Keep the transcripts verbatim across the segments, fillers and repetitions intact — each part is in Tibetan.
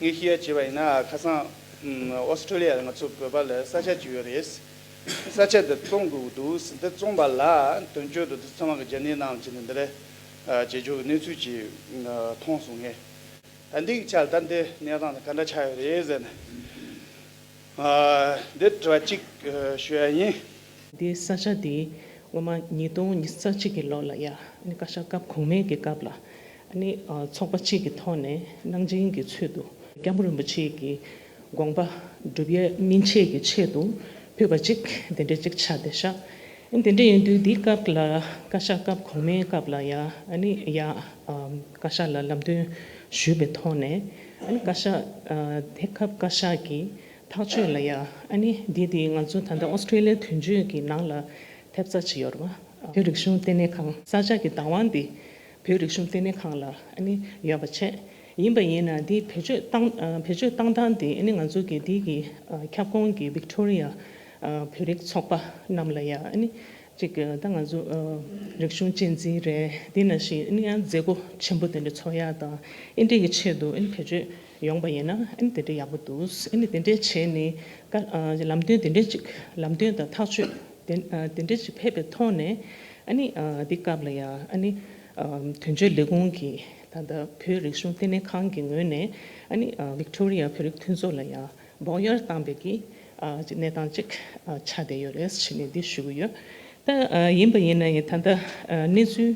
ངས་ཤེས་ཡ་བྱས་པ་ཡིན་ན་ཁ་སང་ཨོ་སི་ཀྲོ་ལི་ཡ་ང་ཚོ་བོད་པ་ལ་ས་ཆ་ཅིག་ཡོད་རེད། ས་ཆ་འདི་བཙོང་དགོས་འདུག་འདི་བཙོང་པ་ལ་དོན་གཅོད་དུ་འདི་ཚང་མ་གི་རྒྱ་ནས་ནང་ཅི་ནས་འདི་རེད། བྱེད་ཆོག་གི་གནས་ཚུལ་ཅིག་མཐོང་སོང་ངས། ད་འདི་གི་ཆ་ལ་ད་འདི་གནས་སྟངས་དེ་ག་འདྲ་ཆགས་ཡོད་རེད་ཟེར་ན། འདི་དྲི་བ་གཅིག་ཞུ་ཡ་ཡིན། འདི་ས་ཆ་འདི་སྔོན་མ་ཉིས་སྟོང་ཉི་ཤུ་རྩ་གཅིག་གི་ལོ་ལ་ཡ་ཨ་ནི་བཀའ་ཤག་སྐབས་གོང་མའི་གི་སྐབས་ལ་ཨ་ནི་ཚོགས་པ་གཅིག་གི་ཐོག་ནས་གནང་སྦྱིན་གྱི་ཚུལ་དུ་སྐྱབས་མགོན་རིན་པོ་ཆེ་གི་དགོངས་པ་སྒྲུབ་ཡས་སྨིན་བྱེད་ཀྱི་ཆེད་དུ་ཕུལ་བ་གཅིག་དེ་འདྲ་གཅིག་ཆགས་བསྡད་ཤག་ཨ་ནི་དེ་འདྲ་ཡིན་དུས་འདི་སྐབས་ལ་བཀའ་ཤག་སྐབས་གོང་མའི་སྐབས་ལ་ཡ་ཨ་ནི་ཡ་བཀའ་ཤག་ལ་ལམ་སྟོན་ཞུས་པའི་ཐོག་ནས་ཨ་ནི་བཀའ་ཤག་དེ་སྐབས་བཀའ་ཤག་གིས། ཐག་གཅོད་ལ་ཡ་ཨ་ནི་འདི་དེ་ང་ཚོ་ད་ལྟ་ཨོ་སི་ཀྲོ་ལི་ཡའི་དོན་གཅོད་ཀྱི་ནང་ལ་ཐེབས་རྩ་ཅིག་ཡོད་རེད་བ། བོད་རིག་གཞུང་ལྟེ་གནས་ཁང་ས་ཆ་གི་བདག་དབང་འདི་བོད་རིག་གཞུང་ལྟེ་གནས་ཁང་ལ་ཨ་ནི་ཡོད་པ་བྱས། ཡིན་པ་ཡིན་ན་འདི་བེད་སྤྱོད་བཏང་བེད་སྤྱོད་བཏང་སྟངས་འདི་ཨ་ནི་ང་ཚོ་གི་འདི་གི་ཁྱབ་ཁོངས་ཀྱི་Victoria བོད་རིགས་ཚོགས་པ་རྣམས་ལ་ཡ་ཨ་ནི་ཅིག་ད་ང་ཚོ་རིག་གཞུང་གཅེས་འཛིན་རེད། དེ་ནང་བཞིན་ཨ་ནི་ཡང་མཛད་སྒོ་ཆེན་པོ་དེ་འདྲ་ཚོགས་ཡག་དང་ཨེ་འདྲས་ཀྱི་ཆེད་དུ་ཨ་ནི་བེད་སྤྱོད་ཡོང་པ་ཡིན་ན་ཨ་ནི་དེ་འདྲ་ཡག་པོ་འདུག་ཨ་ནི་དེ་འདྲས་བྱས་ནས་ཀ་ཨ་ལམ་སྟོན་དེ་འདྲས་ཅིག་ལམ་སྟོན་དང་ཐག་གཅོད་དེ་ཨ་དེ་འདྲས་ཅིག་ཕེབས་པའི་ཐོག་ནས་ཨ་ནི་ཨ་འདི་སྐབས་ལ་ཡང་ཨ་ནི་ཨ་དོན་གཅོད་ལས་ཁུངས་ཀྱི་ད་ལྟ་བོད་རིག་གཞུང་ལྟེ་གནས་ཁང་གི་ངོས་ནས་ཨ་ནི་ཨ་Victoria བོད་རིགས་མཐུན་ཚོགས་ལ་ཡང་སྦོག་གཡར་བཏང་པའི་གི་ཨ་ཅིག་གནས་སྟངས་ཅིག་ཨ་ཆགས་བསྡད་ཡོད་རེད་ཞེས་ནས་འདི་ཞུ་གི་ཡོད། ད་ཨ་ཡིན་པ་ཡིན་ན་ཡང་ད་ལྟ་ཨ་གནས་ཚུལ་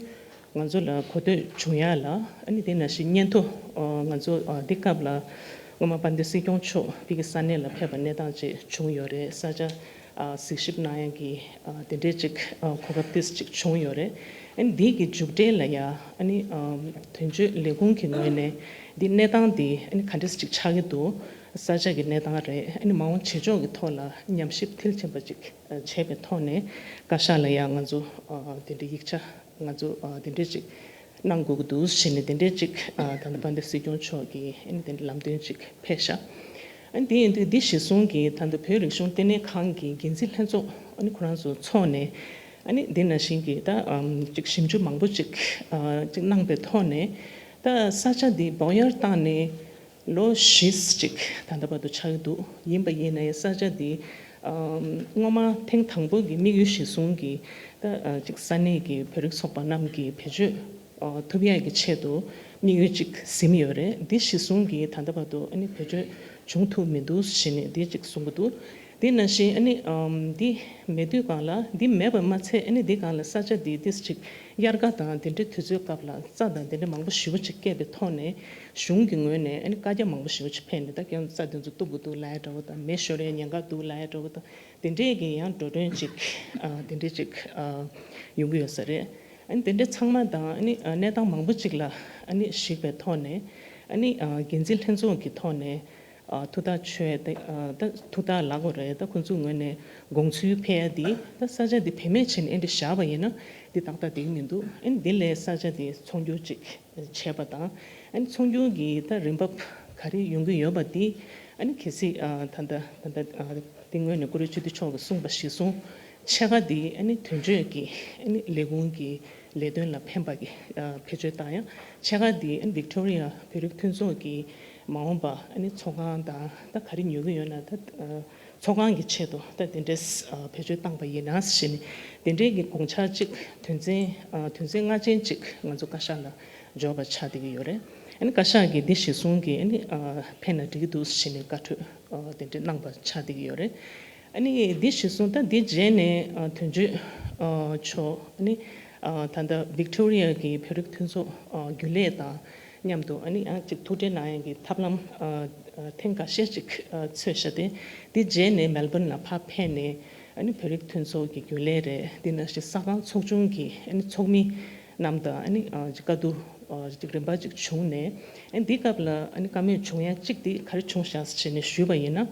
ང་ཚོ་ལ་གོ་ཐོས་བྱུང་ཡག་ལ་ཨ་ནི་དེ་ནང་བཞིན་སྙན་ཐོ་ཨ་ང་ཚོ་ཨ་འདི་སྐབས་ལ་སྔོན་མ་དཔལ་ལྡན་སྲིད་སྐྱོང་མཆོག་ཕ་གི་ས་གནས་ལ་ཕེབས་པ་གནས་སྟངས་ཅིག་བྱུང་ཡོད་རེད། ས་ཆ་ཨ་གཟིགས་ཞིབ་གནང་ཡག་གི་ཨ་དེ་འདྲས་ཅིག་ཨ་གོ་སྐབས་ཏིས་ཅིག་བྱུང་ཡོད་རེད། ཨ་ནི་འདི་གི་མཇུག་འབྲས་ལ་ཡ་ཨ་ནི་ཨ་དོན་གཅོད་ལས་ཁུངས་ཀྱི་ངོས་ནས་འདི་གནས་སྟངས་འདི་ཨ་ནི་ག་འདྲས་ཅིག་ཆགས་ཀྱི་འདུག་ས་ཆ་གི་གནས་སྟངས་རེད། ཨ་ནི་མ་འོངས་བྱེད་ཕྱོགས་ཀྱི་ཐོག་ལ་ཉམས་ཞིབ་མཐིལ་ཕྱིན་པ་ཅིག་བྱས་པའི་ཐོག་ནས་བཀའ་ཤག་ལ་ཡང་ང་ཚོ་ཨ་དེ་འདྲའི་ཡིག་ཆ་ང་ཚོ་ཨ་དེ་འདྲས་ཅིག་གནང་དགོས་ཀྱི་འདུག་ཞེས་ནས་དེ་འདྲས་ཅིག་ཨ་ད་ལྟ་དཔལ་ལྡན་སྲིད་སྐྱོང་མཆོག་གིས་ཨ་ནི་དེ་འདྲ་ལམ་སྟོན་ཅིག་ཕེབས་ཤག་ཨ་ནི་དེ་ཡིན་དུས་འདི་གཞིར་བཟུང་གིས་ད་ལྟ་བོད་རིག་གཞུང་ལྟེ་གནས་ཁང་གི་འགན་འཛིན་ལྷན་ཚོགས་ཨ་ནི་ཁོ་རང་ཚོ་ཚོགས་ནས་ཨ་ནི་དེ་ནང་བཞིན་གྱི་ད་ཨམ་ཅིག་ཞིབ་འཇུག་མང་པོ་ཅིག་ཨ་ཅིག་གནང་པའི་ཐོག་ནས་ད་ས་ཆ་འདི་སྦོག་གཡར་བཏང་ནས། ལོ་བཞི་ཅིག་ད་ལྟ་བར་དུ་ཆགས་ཀྱི་འདུག་ཡིན་པ་ཡིན་ན་ཡང་ས་ཆ་འདི་ཨམ་སྔོན་མ་ཐེངས་དང་པོ་གི་དམིགས་ཡུལ་གཞིར་བཟུང་གིས་ད་ཨ་ཅིག་ས་གནས་ཀྱི་བོད་རིགས་ཚོགས་པ་རྣམས་ཀྱིས་བེད་སྤྱོད་ཨ་ཐུབ་ཡག་གི་ཆེད་དུ་དམིགས་ཡུལ་ཅིག་ཟིན་ཡོད་རེད། འདི་གཞིར་བཟུང་གིས་ད་ལྟ་བར་དུ་ཨ་ནི་བེད་སྤྱོད་བྱུང་ཐུབ་མི་འདུག་ཞེས་ནས་འདི་ཅིག་གསུང་གི་འདུག་དེ་ནང་བཞིན་ཨ་ནི་ཨམ་འདི་མེད་དུས་སྒང་ལ་འདི་མེད་པ་མ་ཚད་ཨ་ནི་འདི་སྒང་ལ་ས་ཆ་འདི་ཏིས་ཅིག་དབྱར་ཁ་དང་དེ་འདྲའི་དུས་ཚོད་སྐབས་ལ་རྩྭ་དང་དེ་འདྲ་མང་པོ་ཞེ་པོ་ཅིག་སྐྱེས་པའི་ཐོག་ནས་གཞུང་གི་ངོས་ནས་ཨ་ནི་བཀའ་རྒྱ་མང་པོ་ཞེ་པོ་ཅིག་ཕེབས་ནས་ད་ཁྱོད་རྩྭ་དེ་ཚོ་གཏུབ་དགོས་འདུག་ལབ་ཡ་འདྲ་བོ་དང་མེ་ཤོར་ཡ་ཉེན་ཁ་འདུག་ལབ་ཡ་འདྲ་བོ་དང་དེ་འདྲས་ཀྱི་ཡང་འགྲོ་གྲོན་ཅིག་ཨ་དེ་འདྲས་ཅིག་ཨ་ཡོང་གི་ཡོད་ས་རེད། ཨ་ནི་དེ་འདྲ་ཚང་མ་དང་ཨ་ནི་ཨ་གནས་སྟངས་མང་པོ་ཅིག་ལ་ཨ་ནི་གཞིགས་པའི་ཐོག་ནས་ཨ་ནི་ཨ་འགན་འཛིན་ལྷན་ཚོགས་ཀྱི་ཐོག་ནས་ཨ་ཐུགས་ཐག་ཆོད་དེ་ཨ་ད་ཐུགས་ཐག་ལབ་དགོས་རེད། ད་ཁོང་ཚོའི་ངོས་ནས་དགོངས་ཚུལ་ཕེབས་ཡ་དེ་ད་ས་ཆ་དེ་བེད་མེད་བྱས་ནས་ཨེ་འདྲ་བཞག་པ་ཡིན་ན་དེ་ཏག་ཏག་བསྡད་ཀྱི་མི་འདུག་ཨ་ནི་དེ་ལས་ས་ཆ་དེ་ཚོང་སྒྱུར་ཅིག་བྱས་པ་དང་ཨ་ནི་ཚོང་སྒྱུར་གྱི་ད་རིན་འབབ་ག་རེ་ཡོང་གི་ཡོད་པ་དེ་ཨ་ནི་གལ་སྲིད་ཨ་ད་ལྟ་ད་ལྟ་ཨ་དེ་སྔོན་ནས་བཀུར་འོས་སྤྱི་འཐུས་མཆོག་གིས་གསུངས་པ་གཞིར་བཟུང་ཕྱེད་ཀ་དེ་ཨ་ནི་དོན་གཅོད་ཀྱི་ཨ་ནི་ལས་ཁུངས་ཀྱི་ལས་དོན་ལ་ཕན་པ་གི་ཨ་བེད་སྤྱོད་བཏང་ཡ། ཕྱེད་ཀ་དེ་ཨ་ནི་Victoria བོད་རིགས་མཐུན་ཚོགས་ཀྱི་མ་འོངས་པ་ཨ་ནི་ཚོགས་ཁང་དང་ད་ག་རེ་ཉོ་གི་ཡོད་ན་ད་ཨ་ཚོགས་ཁང་གི་ཆེད་དུ་ད་དེ་འདྲས་ཨ་བེད་སྤྱོད་བཏང་པ་ཡིན་ན་ཞེས་ནས་དེ་འདྲས་ཀྱི་དགོངས་འཆར་གཅིག་དོན་ཚན་ཨ་དོན་ཚན་ལྔ་ཅན་གཅིག་ང་ཚོ་བཀའ་ཤག་ལ་འབྱོར་བ་ཆགས་བསྡད་ཀྱི་ཡོད་རེད། ཨ་ནི་བཀའ་ཤག་གིས་འདི་གཞིར་བཟུང་གིས་ཨ་ནི་ཨ་ཕན་ན་འགྲིག་གི་འདུག་ཞེས་ནས་བཀའ་འཁྲོལ་ཨ་དེ་འདྲས་གནང་བ་ཆགས་བསྡད་ཀྱི་ཡོད་རེད། ཨ་ནི་འདི་གཞིར་བཟུང་ད་འདི་རྗེས་ནས་ཨ་དོན་གཅོད་ཨ་མཆོག་ཨ་ནི་ཨ་ད་ལྟ་Victoria གི་བོད་རིགས་མཐུན་ཚོགས་ཨ་རྒྱུན་ལས་དང་མཉམ་དུ་ཨ་ནི་ཡང་ཅིག་ཐུག་འཕྲད་གནང་ཡག་གི་ཐབས་ལམ་ཨ་ཨ་ཐེངས་འགའ་ཤས་ཅིག་ཨ་འཚོལ་བཞག་སྟེ་འདི་རྗེས་ནས་Melbourne ལ་ཕར་ཕེབས་ནས་ཨ་ནི་བོད་རིགས་མཐུན་ཚོགས་ཀྱི་རྒྱུན་ལས་རེད། འདི་ནང་བཞིན་གསར་ཁང་ཚོགས་ཆུང་གི་ཨ་ནི་ཚོགས་མི་རྣམས་དང་ཨ་ནི་ཨ་ཅིག་བཀའ་བསྡུར་ཨ་ཅིག་རིམ་པ་ཅིག་བྱུང་ནས་ཨ་ནི་འདི་སྐབས་ལ་ཨ་ནི་བཀའ་མོལ་བྱུང་ཡ་གཅིག་འདི་ག་རེ་བྱུང་བཞག་ཟེར་ནས་ཞུས་པ་ཡིན་ན།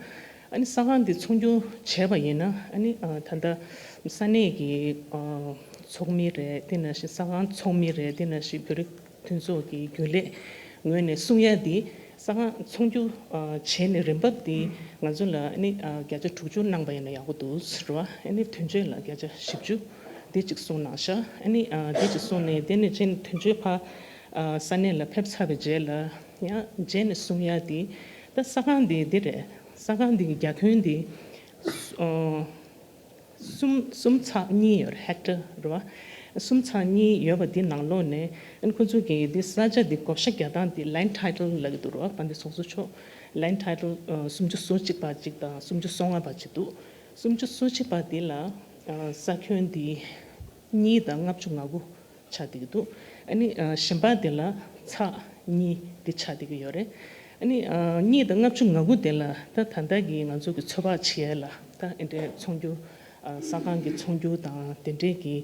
ཨ་ནི་གསར་ཁང་འདི་ཚོགས་རྒྱུ་བྱས་པ་ཡིན་ན་ཨ་ནི་ཨ་ད་ལྟ་ས་གནས་ཀྱི་ཨ་ཚོགས་མི་རེད། དེ་ནང་བཞིན་གསར་ཁང་ཚོགས་མི་རེད། དེ་ནང་བཞིན་བོད་རིགས་མཐུན་ཚོགས་ཀྱི་རྒྱུན་ལས་ངོས་ནས་གསུང་ཡ་འདི་གསར་ཁང་ཚོགས་རྒྱུ་ཨ་བྱས་ནས་རིན་འབབ་འདི་ང་ཚོ་ལ་ཨ་ནི་ཨ་བརྒྱ་ཆ་དྲུག་ཅུ་གནང་པ་ཡིན་ན་ཡག་པོ་འདུག་ཟེར་བ། ཨ་ནི་དོན་གཅོད་ལ་བརྒྱ་ཆ་བཞི་བཅུ་འདི་གཅིག་གསུངས་གནང་ཤག་ཨ་ནི་ཨ་འདི་གཅིག་གསུངས་ནས་དེ་ནས་ཅིན་དོན་གཅོད་ཕར་ཨ་ས་གནས་ལ་ཕེབས་ཚར་བའི་རྗེས་ལ་ཡང་རྗེས་ནས་གསུང་ཡ་འདི་ ད་ས་ཁང་འདི་འདི་རེད། ས་ཁང་འདི་གི་རྒྱ་ཁྱོན་འདི་ཨ་གསུམ་གསུམ་ཚེག་གཉིས་ཡོད་རེད། ཧེག་ཊར་རེད་བ། གསུམ་ཚེག་གཉིས་ཡོད་པ་འདི་ནང་ལོགས་ནས་ཨ་ནི་ཁོ་ཚོ་གིས་འདི་ས་ཆ་འདི་བགོ་བཤའ་རྒྱག་སྟངས་འདི་ལེན་ཌི་ཊའི་ཊལ་ལབ་ཀྱི་འདུག་རེད་བ། དཔལ་ལྡན་ཚོགས་གཙོ་མཆོག་ལེན་ཌི་ཊའི་ཊལ་ཨ་སུམ་ཅུ་སོ་གཅིག་པ་གཅིག་དང་སུམ་ཅུ་སོ་ལྔ་པ་གཅིག་འདུག་སུམ་ཅུ་སོ་གཅིག་པ་འདི་ལ་ཨ་ས་ཁྱོན་འདི་གཉིས་དང་ལྔ་བཅུ་ང་དགུ་ཆགས་བསྡད་ཀྱི་འདུག་ཨ་ནི་ཨ་གཞན་པ་དེ་ལ་ཚེག་གཉིས་དེ་ཆགས་བསྡད་ཀྱི་ཡོད་རེད། ཨ་ནི་ཨ་གཉིས་དང་ལྔ་བཅུ་ང་དགུ་དེ་ལ་ད་ད་ལྟ་གི་ང་ཚོ་གི་ཚོད་དཔག་བྱེད་ཡས་ལ་ད་ཨེ་འདྲའི་ཚོང་སྒྱུར་ཨ་ས་ཁང་གི་ཚོང་སྒྱུར་དང་དེ་འདྲའི་གི་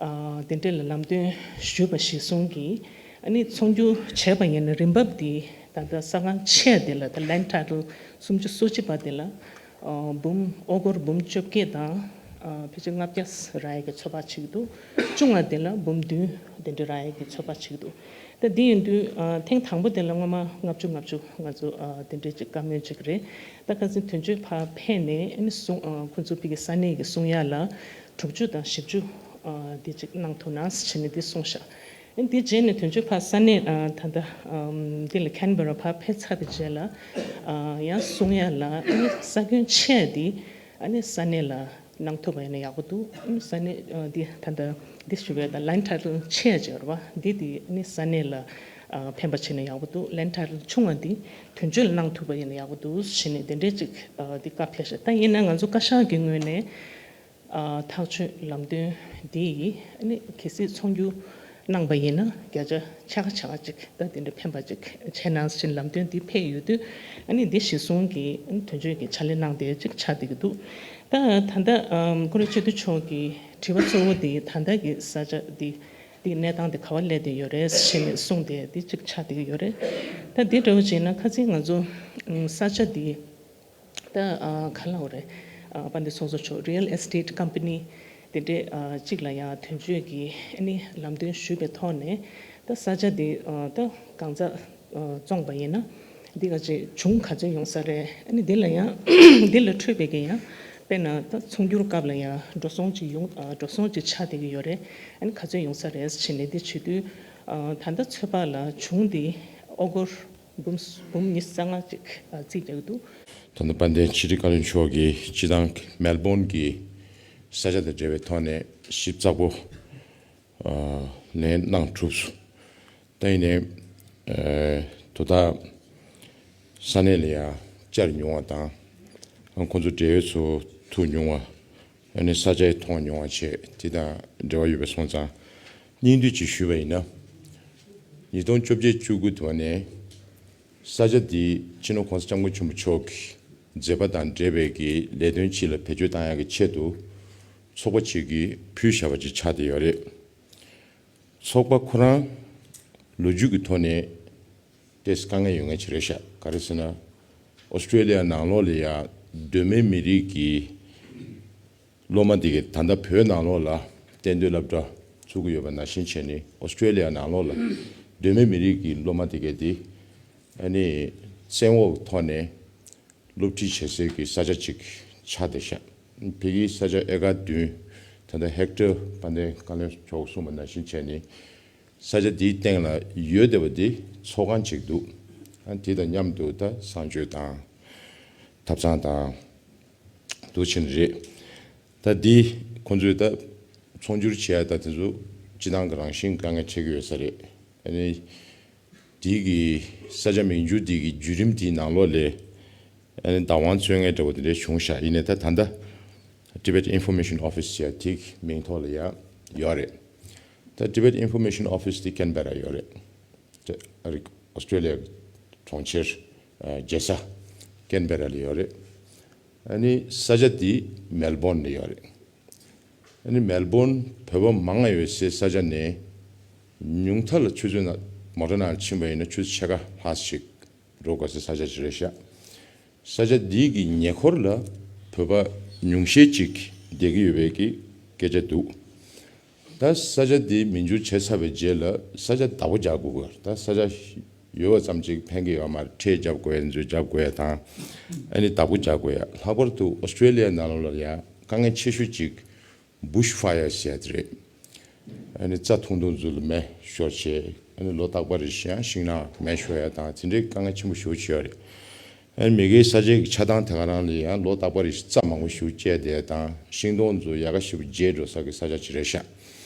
ཨ་དེ་འདྲའི་ལ་ལམ་སྟོན་ཞུས་པ་གཞིར་བཟུང་གིས་ཨ་ནི་ཚོང་སྒྱུར་བྱས་པ་ཡིན་ན་རིན་འབབ་དེ་ད་ལྟ་ས་ཁང་ཆེ་དེ་ལ་ད་ལེན་ཌི་ཊའི་ཊལ་སུམ་ཅུ་སོ་གཅིག་པ་དེ་ལ། ཨ་འབུམ་ཨོ་སྒོར་འབུམ་བཅོ་བརྒྱད་དང་ཨ་ཕལ་ཆེར་ལྔ་བརྒྱ་རག་ཡས་ཀྱི་ཚོད་དཔག་བྱེད་ཀྱི་འདུག་ཆུང་བ་དེ་ལ་འབུམ་བདུན་དེ་འདྲ་རག་ཡས་ཀྱི་ཚོད་དཔག་བྱེད་ཀྱི་འདུག་ད་འདི་ཡིན་དུས་ཨ་ཐེངས་དང་པོ་དེ་ལ་སྔོན་མ་ལྔ་བཅུ་ལྔ་བཅུ་ང་ཚོ་ཨ་དེ་འདྲས་ཅིག་བཀའ་མོལ་ཅིག་རེད། ད་ཁ་སང་དོན་གཅོད་ཕར་ཕེབས་ནས་ཨ་ནི་གསུང་ཨ་ཁོ་ཚོ་ཕ་གི་ས་གནས་ཀྱི་གསུང་ཡག་ལ་དྲུག་ཅུ་དང་བཞི་བཅུ་ཨ་དེ་ཅིག་གནང་ཐུབ་ན་ཟེར་ནས་དེ་གསུངས་ཤག་ཨ་ནི་དེ་རྗེས་ནས་དོན་གཅོད་ཕར་ས་གནས་ཨ་ད་ལྟ་ཨམ་འདི་ལ་ཁེན་བེ་ར་ཕར་ཕེབས་ཚར་བའི་རྗེས་ལ་ཨ་ཡང་གསུང་ཡག་ལ་ཨ་ནི་ས་ཁྱོན་ཆེ་འདི་ཨ་ནི་ས་གནས་ལ་གནང་ཐུབ་པ་ཡིན་ན་ཡག་པོ་འདུག་ཨ་ནི་ས་གནས་ཨ་འདི་ད་ལྟ་འདི་ཞུ་བའི་ད་ལེན་ཌི་ཊའི་ཊལ་ཆེ་ཡག་ཅིག་ཡོད་རེད་བ། འདི་འདི་ཨ་ནི་ས་གནས་ལ་ཨ་ཕན་པ་བྱས་ན་ཡག་པོ་འདུག་ལེན་ཌི་ཊའི་ཊལ་ཆུང་བ་འདི་དོན་གཅོད་ལ་གནང་ཐུབ་པ་ཡིན་ན་ཡག་པོ་འདུག་ཟེར་ནས་དེ་འདྲས་ཅིག་ཨ་འདི་བཀའ་ཕེབས་ཤག་ད་ཡིན་ན་ང་ཚོ་བཀའ་ཤག་གི་ངོས་ནས། ཨ་ཐག་གཅོད་ལམ་སྟོན་འདི་ཡིས་ཨ་ནི་གལ་སྲིད་ཚོང་སྒྱུར་གནང་པ་ཡིན་ན་བརྒྱ་ཆ་ཕྱེད་ཀ་ཕྱེད་ཀ་ཅིག་ད་དེ་འདྲ་ཕན་པ་ཅིག་བྱས་གནང་ཟེར་ལམ་སྟོན་འདི་ཕེབས་ཡོད་དུས་ཨ་ནི་འདི་གཞིར་བཟུང་གིས་ཨ་ནི་དོན་གཅོད་ཀྱི་ཕྱག་ལས་གནང་བསྡད་ཅིག་ཆགས་བསྡད་ཀྱི་འདུག་ད་ད་ལྟ་ཨམ་ཁོ་རང་སྤྱི་འཐུས་མཆོག་གི་དྲི་བ་གཙོ་བོ་འདི་ད་ལྟ་གི་ས་ཆ་འདི་འདི་གནས་སྟངས་འདི་ག་བ་སླེབས་བསྡད་ཡོད་རེད་ཟེར་ནས་གསུངས་ཏེ་འདི་ཅིག་ཆགས་བསྡད་ཀྱི་ཡོད་རེད། ད་འདི་འདྲ་བོ་བྱས་ན་ཁ་སང་ང་ཚོ་ཨམ་ས་ཆ་འདི། ད་ཨ་ག་ལབ་དགོས་རེད། ཨ་དཔལ་ལྡན་ཚོགས་གཙོ་མཆོག་རི་ཡལ་ཨེ་སི་ཊེཊ་ཀམ་པ་ནི་དེ་འདྲས་ཨ་གཅིག་ལ་ཡང་དོན་གཅོད་ཀྱི་ཨ་ནི་ལམ་སྟོན་ཞུས་པའི་ཐོག་ནས་ད་ས་ཆ་འདི་ཨ་ད་གང་ཙམ་ཨ་བཙོངས་པ་ཡིན་ན་འདི་ག་ཅིག་གཞུང་ག་ཚོད་ཡོང་ས་རེད། ཨ་ནི་འདི་ལ་ཡང་འདི་ལ་འཕྲོད་པའི་གི་ཡང་དཔེར་ན་ད་ཚོང་སྒྱུར་སྐབས་ལ་ཡང་འགྲོ་སོང་ཅིག་ཡོང་ཨ་འགྲོ་སོང་ཅིག་ཆགས་བསྡད་ཀྱི་ཡོད་རེད། ཨ་ནི་ག་ཚོད་ཡོང་ས་རེད་ཟེར་ནས་འདི་བྱེད་དུས་ཨ་ད་ལྟ་ཚོད་དཔག་ལ་གཞུང་འདི་ཨོ་སྒོར་འབུམ་འབུམ་ཉི་ཤུ་རྩ་ལྔ་ཅིག་ཨ་རྩིས་རྒྱག་གི་འདུག་ད་ལྟ་དཔལ་ལྡན་ཕྱི་དྲིལ་བཀའ་བློན་མཆོག་གིས་སྤྱི་བཏང་མེལ་བོན་གྱི་ས་ཆ་དང་འབྲེལ་བའི་ཐོག་ནས་ཞིབ་ཚགས་པོ་ཨ་ལན་གནང་གྲུབ་སོང་། ད་ཡིན་ནའི་ཨ་དོ་བདག་ས་གནས་ལ་ཡང་བཅར་མྱོང་བ་དང་ཁོང་ཚོ་འབྲེལ་ཡོད་ཚོ་ཐུག་མྱོང་བ། ཨ་ནི་ས་ཆ་མཐོང་མྱོང་བ་བཅས་དེ་དང་འབྲེལ་བ་ཡོད་པ་སོང་ཙང་། སྙིང་བསྡུས་ཅིག་ཞུས་པ་ཡིན་ན། ཉིས་སྟོང་བཅོ་བརྒྱད་བཅུ་དགུ་དུ་བ་ནས་ས་ཆ་འདི་སྤྱི་ནོར་༸གོང་ས་༸སྐྱབས་མགོན་ཆེན་པོ་མཆོག་གི་མཛད་པ་དང་འབྲེལ་བའི་གི་ལས་དོན་ཅིག་ལ་བེད་སྤྱོད་བཏང་ཡག་གི་ཆེད་དུ་ཚོགས་པ་ཅིག་གིས་ཕུལ་བཞག་པ་ཅིག་ཆགས་བསྡད་ཡོད་རེད། ཚོགས་པ་ཁོ་རང་ལོ་རྒྱུས་ཀྱི་ཐོག་ནས་ཏོག་ཙམ་དཀའ་ངལ་ཡོད་མཁན་ཅིག་རེད་ཤག་ག་རེ་ཟེར་ན། ཨོ་སི་ཀྲེ་ལི་ཡ་ནང་ལོགས་ལ་ཡ་གདོད་མའི་མི་རིགས་ཀྱི་སློབ་མ་དེ་གས་ད་ལྟ་བོད་ནང་ལོགས་ལ་གཏན་སྡོད་སློབ་གྲྭ་ཚུགས་ཀྱི་ཡོད་པ་ནང་བཞིན་བྱས་ནས་ཨོ་སི་ཀྲེ་ལི་ཡ་ནང་ལོགས་ལ་གདོད་མའི་མི་རིགས་ཀྱི་སློབ་མ་དེ་གས་དེ་ཨ་ནི་བཙན་འོག་ཐོག་ནས་སློབ་ཁྲིད་བྱེད་སའི་གི་ས་ཆ་ཅིག་ཆགས་བསྡད་ཤག་བོད་ཀྱི་ས་ཆ་ཨེ་ཀར་བདུན། ད་ལྟ་ཧེག་ཊར་དཔལ་ལྡན་བཀའ་བློན་མཆོག་གསུངས་པ་ནང་བཞིན་བྱས་ནས་ས་ཆ་འདིའི་སྟེང་ལ་ཡོད་བསྡད་པ་འདི་ཚོགས་ཁང་ཅིག་འདུག་ཨ་དེ་དང་མཉམ་དུ་ད་གསང་སྤྱོད་དང་ཐབ་ཚང་དང་འདུ་ཆེན་རེད། ད་འདི་ཁོང་ཚོས་ད་ཚོང་སྒྱུར་བྱེད་ཡ་ད་དེ་ཚོ་སྤྱི་བཏང་གི་རང་བཞིན་དཀའ་ངལ་འཕྲད་ཀྱི་ཡོད་ས་རེད། ཨ་ནི། དེའི་གི་ས་ཆ་མིང་བསྒྱུར་དེ་གི་བརྒྱུད་རིམ་དེའི་ནང་ལོགས་ལས་ཨ་ནི་བདག་དབང་རྩོད་མཁན་འདྲ་བོ་དེ་འདྲ་བྱུང་ཤག་ཡིན་ནའི་ད་ད་ལྟ་Tibet Information Office ཟེར་དེ་གི་མིང་ཐོག་ལ་ཡ་ཡོད་རེད། ད་Tibet Information Office དེ་ཀེན་བེ་ར་ཡོད་རེད། ཨ་རི་ཨོ་སི་ཀྲེ་ལི་ཡ་གི་གྲོང་ཁྱེར་རྒྱལ་ས་ཀེན་བེ་ར་ལ་ཡོད་རེད། ཨ་ནི་ས་ཆ་དེ་མེལ་བོན་ལ་ཡོད་རེད། ཨ་ནི་མེལ་བོན་བོད་པ་མང་ང་ཡོད་སའི་ས་ཆ་ནས་ཉུང་མཐའ་ལ་ཆུ་ཚོད་ནང་མོ་ཊ་ནང་ཕྱིན་པ་ཡིན་ན་ཆུ་ཚོད་ཕྱེད་ཀ་ལྷག་ཞིག་འགྲོ་དགོས་སའི་ས་ཆ་ཅིག་རེད་ཤག་ས་ཆ་འདི་གི་ཉེ་འཁོར་ལ་བོད་པ་ཉུང་ཤས་ཅིག་བསྡད་ཀྱི་ཡོད་པའི་གི་སྐད་ཆ་འདུག་ད་ས་ཆ་འདི་མིང་བསྒྱུར་བྱས་ཚར་བའི་རྗེས་ལ་ས་ཆ་བདག་པོ་རྒྱག་དགོས་ཀྱི་ཡོད་རེད། ད་ས་ཆ་ཡོད་པ་ཙམ་ཅིག་ཕན་གྱི་ཡོད་མ་རེད། ཁྲལ་རྒྱབ་དགོས་ཡ་འཛུལ་རྒྱབ་དགོས་ཡ་དང་ཨ་ནི་བདག་པོ་རྒྱག་དགོས་ཡ། ལྷག་པར་དུ་ཨོ་སི་ཀྲེ་ལི་ཡ་ནང་ལོགས་ལ་ཡ་དཀའ་ངལ་ཆེ་ཤོས་ཅིག་བུཤ་ཕ་ཡར་ཟེར་ཡ་དེ་རེད། ཨ་ནི་རྩྭ་ཐུང་ཐུང་ཚོ་ལ་མེ་ཤོར་བྱས་ཨ་ནི་ལོ་རྟག་པར་རེ་བཞིན་ཡང་ཤིང་ནགས་མེ་ཤོར་ཡ་དང་དེ་འདྲའི་དཀའ་ངལ་ཆེན་པོ་ཞེ་པོ་ཅིག་ཡོད་རེད། ཨ་མི་གའི་ས་ཆའི་ཆགས་སྟངས་དེ་ག་རང་ལ་ཡང་ལོ་རྟག་པར་རྩྭ་མང་པོ་ཞིག་བཅད་དེ་དང་ཤིང་སྡོང་ཚོ་ཡལ་ག་ཞེ་པོ་རྒྱས་འགྲོ་ས་གི་ས་ཆ་ཅིག་རེད་ཤག་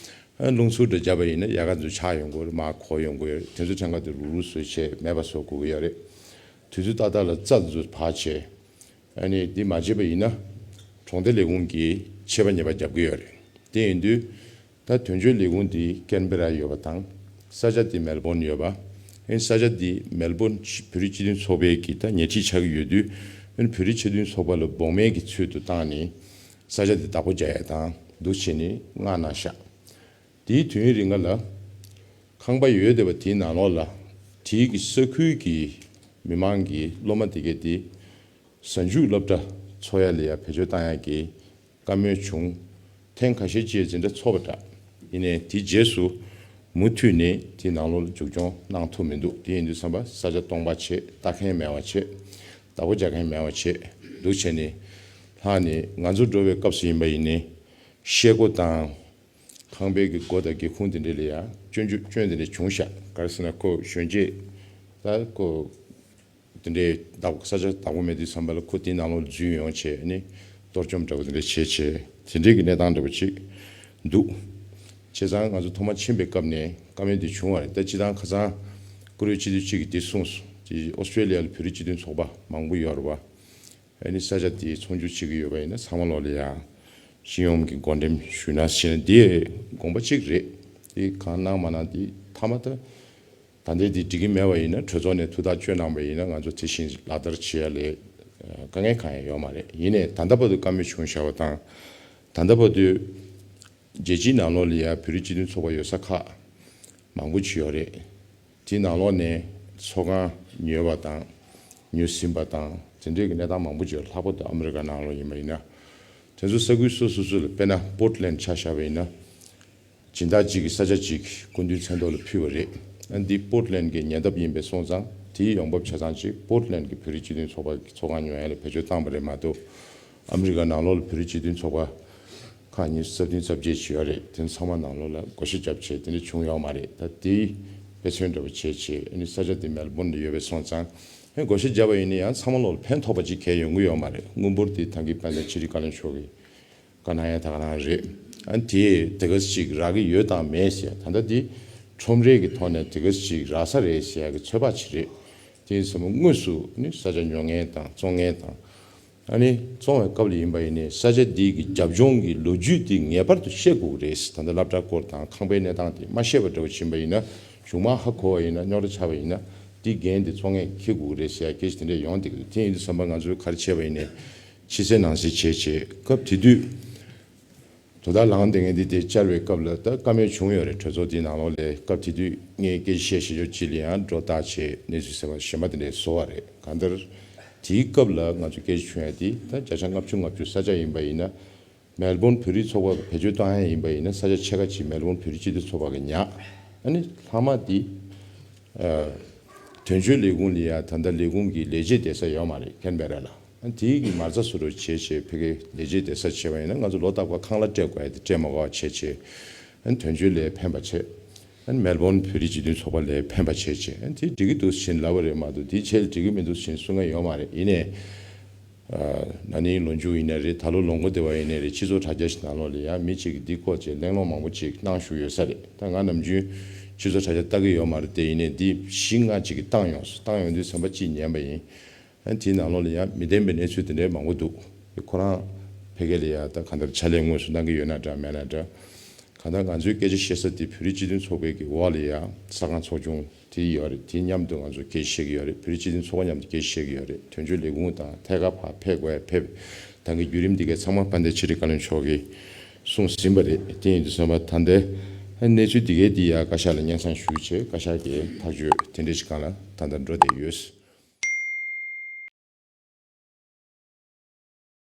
ཨ་རླུང་འཚུབ་འདྲ་བརྒྱབ་པ་ཡིན་ན་ཡལ་ག་ཚོ་ཆག་ཡོང་གི་རེད། མར་གོག་ཡོང་གི་ཡོད་རེད། དེ་ཚོ་ཕྲན་ཁ་དེ་རུག་རུག་བཟོས་བྱས་མེད་པ་བཟོ་དགོས་ཀྱི་ཡོད་རེད། དུས་ཚོད་ཏག་ཏག་ལ་རྩྭ་ཚོ་བར་བྱས། ཨ་ནི་འདི་མ་བྱས་པ་ཡིན་ན་གྲོང་སྡེ་ལས་ཁུངས་ཀྱིས་ཆད་པ་ཉེས་པ་རྒྱབ་ཀྱི་ཡོད་རེད། དེ་ཡིན་དུས་ད་དོན་གཅོད་ལས་ཁུངས་འདི་ཀན་བེ་ར་ཡོད་པ་དང་ས་ཆ་འདི་མེལ་བོན་ཡོད་པ། ཨ་ནི་ས་ཆ་འདི་མེལ་བོན་བོད་རིགས་སྤྱི་མཐུན་ཚོགས་པའི་གི་ད་ཉེ་འཁྲིས་ཆགས་ཀྱི་ཡོད་དུས། ཨ་ནི་བོད་རིགས་སྤྱི་མཐུན་ཚོགས་པ་ལ་བོགས་མའི་གི་ཚུལ་དུ་བཏང་ནས་ས་ཆ་འདི་བདག་པོ་རྒྱག་ཡ་དང་འདུག་བྱས་ནས་མངགས་གནང་ཤག་དེའི་དུས་ཡུན་རིང་ང་ལ་ཁང་པ་ཡོད་བསྡད་པ་དེའི་ནང་ལོགས་ལ་དེའི་གི་ས་ཁུལ་གྱི་མི་མང་གི་སློབ་མ་དེ་གས་དེ་གཟའ་མཇུག་སློབ་གྲྭ་འཚོགས་ཡ་ལ་ཡ་བེད་སྤྱོད་བཏང་ཡ་གི་བཀའ་མོལ་བྱུང་། ཐེངས་ཁ་ཤས་ཅིག་འཛིན་གྲྭ་ཚོགས་པ་འདྲ། ཡིན་ནའི་དེའི་རྗེས་སུ་མུ་མཐུད་ནས་དེའི་ནང་ལོགས་ལ་མཇུག་སྐྱོང་གནང་ཐུབ་མི་འདུག་དེ་ཡིན་དུས་ཙམ་པ་ས་ཆ་སྟོང་པ་བྱས། ལྟ་མཁན་མེད་པ་བྱས། བདག་པོ་རྒྱག་མཁན་མེད་པ་བྱས། འདུག་བྱས་ནས་ལྷག་ནས་ང་ཚོ་འགྲོ་བའི་སྐབས་སུ་ཡིན་པ་ཡིན་ནའི་ཤེལ་སྒོ་དང་། ཁང་པའི་གི་སྒོ་དང་སྒེའུ་ཁུང་དེ་འདྲ་ལ་ཡ་སྐྱོན་བརྗོད་སྐྱོན་དེ་འདྲ་བྱུང་ཤག་ག་རེ་ཟེར་ན་ཁོ་གཞོན་སྐྱེས་ད་ཁོ་དེ་འདྲའི་བདག་ས་ཆ་བདག་པོ་མེད་དུས་ཙམ་པ་ལ་ཁོ་དེའི་ནང་ལོགས་འཛུལ་ཡོང་བྱས་ནས་གཏོར་བཅོམ་འདྲ་པོ་དེ་འདྲ་བྱས་བྱས་དེ་འདྲའི་གི་གནས་སྟངས་འདྲ་པོ་ཅིག་འདུག་བྱས་ཙང་ང་ཚོ་ཐོག་མ་ཕྱིན་པའི་སྐབས་ནས་བཀའ་མོལ་འདི་བྱུང་བ་རེད། ད་སྤྱི་བཏང་ཁ་སང་བཀུར་འོས་སྤྱི་འཐུས་གཅིག་གིས་འདི་གསུངས་སོང་། དེ་ཨོ་སི་ཀྲེ་ལི་ཡ་ལ་བོད་རིགས་སྤྱི་མཐུན་ཚོགས་པ་མང་པོ་ཡོད་རེད་པ། ཨ་ནི་ས་ཆ་དེ་ཚོང་བསྒྱུར་བྱེད་ཀྱི་ཡོད་པ་ཡིན་ན་ཚང་མ་ལོག་ལ་ཡ་སྤྱི་ཡོངས་ཀྱི་བགོ་འགྲེམས་ཞུས་ན་ཞེ་ན་དེ་དགོངས་པ་གཅིག་རེད། དེ་གང་གནང་མ་གནང་དེ་མཐའ་མ་ད་ད་ལྟའི་དེ་འགྲིག་གི་མེད་པ་ཡིན་ན་གྲོས་ཚོགས་ནས་ཐུགས་ཐག་གཅོད་གནང་པ་ཡིན་ན་ང་ཚོ་དེ་བཞིན་ལག་བསྟར་བྱེད་ཡ་ལས་དཀའ་ངལ་གང་ཡང་ཡོད་མ་རེད། ཡིན་ནའི་ད་ལྟ་བར་དུ་བཀའ་མོལ་བྱུང་བཞག་པ་དང་ད་ལྟ་བར་དུ་རྒྱལ་སྤྱིའི་ནང་ལོགས་ལ་ཡ་བོད་རིགས་སྤྱི་མཐུན་ཚོགས་པ་ཡོད་ས་ཁག་མང་པོ་ཅིག་ཡོད་རེད། དེའི་ནང་ལོགས་ནས་ཚོགས་ཁང་ཉོས་པ་དང་ཉོ་ཟིན་པ་དང་དེ་འདྲའི་གི་གནས་སྟངས་མང་པོ་ཅིག་ཡོད། ལྷག་པར་དུ་ཨ་མི་རི་ཀ་ནང་ལོགས་ཡིན་པ་ཡིན་ན། དེ་ཚོ་ས་ཁུལ་སོ་སོ་སོ་ལ་དཔེར་ན་པོར་ཊི་ལེན་ཌི་ཆ་བཞག་པ་ཡིན་ན། སྦྱིན་བདག་གཅིག་གིས་ས་ཆ་གཅིག་སྐུ་མདུན་མཚན་ཐོག་ལ་ཕུལ་བ་རེད། ཨ་འདི་པོར་ཊི་ལེན་ཌི་གི་ཉེ་འདབས་ཡིན་པས་སོང་ཙང་དེའི་ཡོང་འབབ་ཆ་ཚང་གཅིག་པོར་ཊི་ལེན་ཌི་གི་བོད་རིགས་སྤྱི་མཐུན་ཚོགས་པ་གི་ཚོགས་ཁང་ཉོ་ཡ་ལ་བེད་སྤྱོད་བཏང་བ་རེད་མ་གཏོགས། ཨ་མི་རི་ཀ་ནང་ལོགས་ལ་བོད་རིགས་སྤྱི་མཐུན་ཚོགས་པ་ཁག་ཉི་ཤུ་རྩ་བདུན་རྩ་བརྒྱད་ཅིག་ཡོད་རེད། དེ་ཚང་མ་ནང་ལོགས་ལ་བགོ་བཤའ་བརྒྱབ་བྱས་དེ་འདྲ་བྱུང་ཡོད་མ་རེད། ད་དེའི་དཔེ་མཚོན་འདྲ་པོ་བྱས་བྱས་ཨ་ནི་ས་ཆ་དེ་མེལ་བོན་ལ་ཡོད་པས་སོང་ཙང་ཨ་བགོ་བཤའ་བརྒྱབ་པ་ཡིན་ན་ཡང་ཚང་མ་ལོགས་ལ་ཕན་ཐོགས་པ་ཅིག་གང་ཡང་ཡོང་གི་ཡོད་མ་རེད། དངུལ་འབོར་དེ་ད་གིན་དཔལ་ལྡན་ཆོས་རིག་བཀའ་བློན་མཆོག་གིས་བཀའ་གནང་ཡ་ད་ག་རང་རེད། ཨ་ནི་དེ་དེ་ག་ཅིག་རག་གི་ཡོད་དང་མེད་ཟེར་ད་ལྟ་དེ་ཁྲོམ་རའི་གི་ཐོག་ནས་དེ་ག་ཅིག་རག་ས་རེད་ཟེར་ཡ་གི་ཚོད་དཔག་ཅིག་རེད། དེ་ཡིན་ཙང་དངོས་སུ་ནི་ས་ཆ་ཉོ་མཁན་དང་བཙོང་མཁན་དང་། ཨ་ནི་བཙོང་བའི་སྐབས་ལ་ཡིན་པ་ཡིན་ནའི་ས་ཆ་འདི་གི་རྒྱབ་ལྗོངས་ཀྱི་ལོ་རྒྱུས་འདི་ངེས་པར་དུ་ཤེས་དགོས་ཀྱི་རེད། ད་ལྟ་སློབ་གྲྭ་སྐོར་དང་ཁང་པའི་གནས་སྟངས་དེ་མ་ཤེས་པ་འདྲ་བོ་ཕྱིན་པ་ཡིན་ན་གཞུག་མ་ཧ་གོ་བ་ཡིན་ན་རྙོག་དྲ་ཆགས་པ་ཡིན་ན་འདི་འགན་དེ་བཙོང་མཁན་འཁྱེར་དགོས་ཀྱི་རེད་ཟེར་ཡ་སྐད་ཆ་དེ་འདྲ་ཡོང་བསྡད་ཀྱི་འདུག་དེ་ཡིན་དུས་ཙམ་པ་ང་ཚོས་ག་རེ་བྱས་པ་ཡིན་ནའི་ཕྱི་གསལ་ནང་གསལ་བྱས་བྱས་སྐབས་དེ་དུས། དོ་བདག་ལངས་བསྡད་མཁན་འདི་དེ་བཅར་བའི་སྐབས་ལ་ད་བཀའ་མོལ་བྱུང་ཡོད་རེད། གྲོས་ཚོགས་དེའི་ནང་ལོགས་ལ་སྐབས་དེ་དུས་ངས་སྐད་ཆ་བཤད་བཤད་ཕྱོགས་གཅིག་ལ་ཡང་སྒྲོ་བཏགས་བྱས་གནས་ཚུལ་གསར་པ་གཞན་པ་དེ་འདྲ་བཟོ་བ་རེད། གང་ལྟར་དེའི་སྐབས་ལ་ང་ཚོ་སྐད་ཆ་བྱུང་ཡ་དེ་ད་བརྒྱ་ཆ་ལྔ་བཅུ་ང་བཅུ་ས་ཆ་ཡིན་པ་ཡིན་ན་མེལ་བོན་བོད་རིགས་ཚོགས་པ་གི་བེད་སྤྱོད་བཏང་ཡ་ཡིན་པ་ཡིན་ན་ས་ཆ་ཕྱེད་ཀ་ཅིག་མེལ་བོན་བོད་རིགས་སྤྱི་མཐུན་ཚོགས་པ་གི་ཉག་ཨ་ནི་ལྷག་མ་དེ། དོན་གཅོད་ལས་ཁུངས་ལ་ཡ་ད་ལྟ་ལས་ཁུངས་ཀྱི་ལས་བྱེད་བསྡད་ས་ཡོད་མ་རེད་ཁེན་བེ་ར་ལ། ཨ་དེའི་གི་མ་རྩ་བཟོ་འདྲ་བྱས་བྱས་ཕ་གིའི་ལས་བྱེད་བསྡད་ས་བྱས་པ་ཡིན་ན་ང་ཚོ་ལོ་རྟག་པར་ཁང་གླ་སྤྲད་དགོས་ཡ་དེ་སྤྲད་མ་དགོས་པ་བྱས་བྱས། ཨ་དོན་གཅོད་ལ་ཕན་པ་བྱས། ཨ་མེལ་བོན་བོད་རིགས་སྤྱི་མཐུན་ཚོགས་པ་ལ་ཕན་པ་བྱས་བྱས་ཨ་དེ་འགྲིག་གི་འདུག་ཟེར་ལབ་པ་རེད་མ་གཏོགས་དེའི་ཆེད་ལ་འགྲིག་གི་མི་འདུག་ཟེར་གསུང་མཁན་ཡོད་མ་རེད། ཡིན་ནའི། ན་ནིང་ལོ་མཇུག་ཡིན་ན་རེད། ད་ལོ་ལོ་མགོ་དེ་བ་ཡིན་ན་རེད། སྤྱི་ཚོགས་དྲ་རྒྱ་ཞིག་ནང་ལོགས་ལ་ཡང་མི་གཅིག་གིས་འདི་སྐོར་བྱས་གླེང་སློང་མང་པོ་ཅིག་གནང་བཞུགས་ཡོད་ས་རེད། ད་ང་ནམ་རྒྱུན་སྤྱི་ཚོགས་དྲ་རྒྱ་ལྟ་གི་ཡོད་མ་རེད་དེ། ཡིན་ནའི་འདི་བཞི་ལྔ་ཅིག་གིས་བཏང་ཡོང་སོང་། བཏང་ཡོང་དུས་ཙམ་པ་ཅིག་ཉན་པ་ཡིན། ཨ་དེའི་ནང་ལོགས་ལ་ཡང་མི་བདེན་པའི་གནས་ཚུལ་དེ་འདྲའི་མང་པོ་འདུག་ཁོ་རང་ཕ་གི་ལ་ཡང་ད་གང་ལྟར་ཕྱག་ལས་དངོས་སུ་གནང་གི་ཡོད་ན་འདྲ་མེད་ན་འདྲ། གང་ལྟར་ང་ཚོའི་སྐད་ཆ་བཤད་ས་དེ་བོད་རིགས་སྤྱི་མཐུན་ཚོགས་པའི་གི་འོག་ལ་ཡང་གསར་ཁང་ཚོགས་ཆུང་དེ་ཡོད་རེད། དེ་མཉམ་དུ་ང་ཚོ་སྐད་ཆ་བཤད་ཀྱི་ཡོད་རེད། བོད་རིགས་སྤྱི་མཐུན་ཚོགས་པ་མཉམ་དུ་སྐད་ཆ་བཤད་ཀྱི་ཡོད་རེད། དོན་གཅོད་ལས་ཁུངས་དང་ཐད་ཀར་ཕར་ཕེབས་དགོས་ཡ་ཕེབས། ད་གི་བརྒྱུད་རིམ་འདི་གའི་ཚང་མ་དཔལ་ལྡན་ཆོས་རིག་བཀའ་བློན་མཆོག་གིས་གསུངས་ཟིན་པ་རེད། དེ་ཡིན་དུས་ཙམ་པ་ད་ལྟའི་གནས་ཚུལ་འདི་གའི་འདི་ཡ་བཀའ་ཤག་ལ་སྙན་སེང་ཞུས་བྱས་བཀའ་ཤག་གིས་ཐག་གཅོད་དེ་འདྲ་ཞིག་སྒང་ལ་ད་ལྟ་འགྲོ་བསྡད་ཡོད།